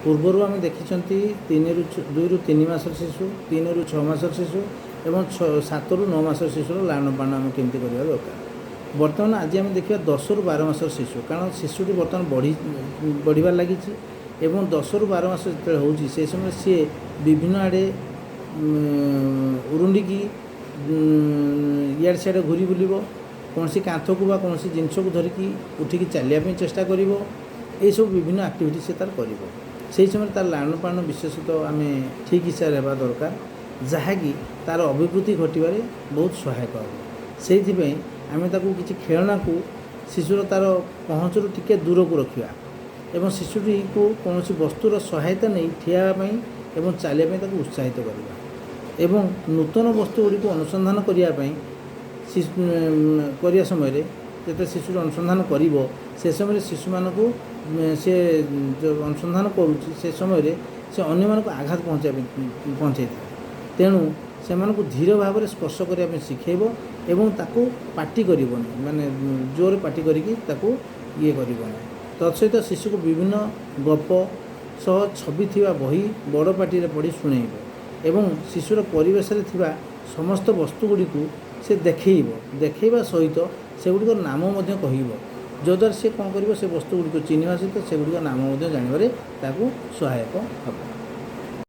ପୂର୍ବରୁ ଆମେ ଦେଖିଛନ୍ତି 2ରୁ 3 ମାସର ଶିଶୁ, 3ରୁ 6 ମାସର ଶିଶୁ ଏବଂ 7ରୁ 9 ମାସର ଶିଶୁର ଲାଳନ ପାଳନ ଆମେ କେମିତି କରିବା ଦରକାର। ବର୍ତ୍ତମାନ ଆଜି ଆମେ ଦେଖିବା 10ରୁ 12 ମାସର ଶିଶୁ, କାରଣ ଶିଶୁଟି ବର୍ତ୍ତମାନ ବଢ଼ିବାରେ ଲାଗିଛି ଏବଂ 10ରୁ 12 ମାସ ଯେତେବେଳେ ହେଉଛି, ସେ ସମୟରେ ସିଏ ବିଭିନ୍ନ ଆଡ଼େ ଉରୁଣ୍ଡିକି ଇଆଡ଼େ ସିଆଡ଼େ ଘୁରି ବୁଲିବ, କୌଣସି କାନ୍ଥକୁ ବା କୌଣସି ଜିନିଷକୁ ଧରିକି ଉଠିକି ଚାଲିବା ପାଇଁ ଚେଷ୍ଟା କରିବ। ଏଇସବୁ ବିଭିନ୍ନ ଆକ୍ଟିଭିଟି ସେ ତା'ର କରିବ। ସେହି ସମୟରେ ତା'ର ଲାଳନ ପାଳନ ବିଶେଷତଃ ଆମେ ଠିକ୍ ହିସାବରେ ହେବା ଦରକାର, ଯାହାକି ତା'ର ଅଭିବୃଦ୍ଧି ଘଟିବାରେ ବହୁତ ସହାୟକ ହେବ। ସେଇଥିପାଇଁ ଆମେ ତାକୁ କିଛି ଖେଳଣାକୁ ଶିଶୁର ତା'ର ପହଞ୍ଚରୁ ଟିକିଏ ଦୂରକୁ ରଖିବା ଏବଂ ଶିଶୁଟିକୁ କୌଣସି ବସ୍ତୁର ସହାୟତା ନେଇ ଠିଆ ହେବା ପାଇଁ ଏବଂ ଚାଲିବା ପାଇଁ ତାକୁ ଉତ୍ସାହିତ କରିବା ଏବଂ ନୂତନ ବସ୍ତୁ ଗୁଡ଼ିକୁ ଅନୁସନ୍ଧାନ କରିବା ପାଇଁ କରିବା ସମୟରେ, ଯେତେବେଳେ ଶିଶୁଟି ଅନୁସନ୍ଧାନ କରିବ, ସେ ସମୟରେ ଶିଶୁମାନଙ୍କୁ ସେ ଯେଉଁ ଅନୁସନ୍ଧାନ କରୁଛି, ସେ ସମୟରେ ସେ ଅନ୍ୟମାନଙ୍କୁ ଆଘାତ ପହଞ୍ଚାଇବା ପାଇଁ ପହଞ୍ଚାଇଥାଏ। ତେଣୁ ସେମାନଙ୍କୁ ଧୀର ଭାବରେ ସ୍ପର୍ଶ କରିବା ପାଇଁ ଶିଖାଇବ ଏବଂ ତାକୁ ପାଟି କରିବନି, ମାନେ ଜୋରରେ ପାଟି କରିକି ତାକୁ ଇଏ କରିବନି। ତତ୍ସହିତ ଶିଶୁକୁ ବିଭିନ୍ନ ଗପ ସହ ଛବି ଥିବା ବହି ବଡ଼ ପାଟିରେ ପଢ଼ି ଶୁଣାଇବ ଏବଂ ଶିଶୁର ପରିବେଶରେ ଥିବା ସମସ୍ତ ବସ୍ତୁ ଗୁଡ଼ିକୁ ସେ ଦେଖାଇବ। ଦେଖାଇବା ସହିତ ସେଗୁଡ଼ିକର ନାମ ମଧ୍ୟ କହିବ, ଯଦ୍ୱାରା ସେ କ'ଣ କରିବ, ସେ ବସ୍ତୁ ଗୁଡ଼ିକୁ ଚିହ୍ନିବା ସହିତ ସେଗୁଡ଼ିକ ନାମ ମଧ୍ୟ ଜାଣିବାରେ ତାକୁ ସହାୟକ ହେବ।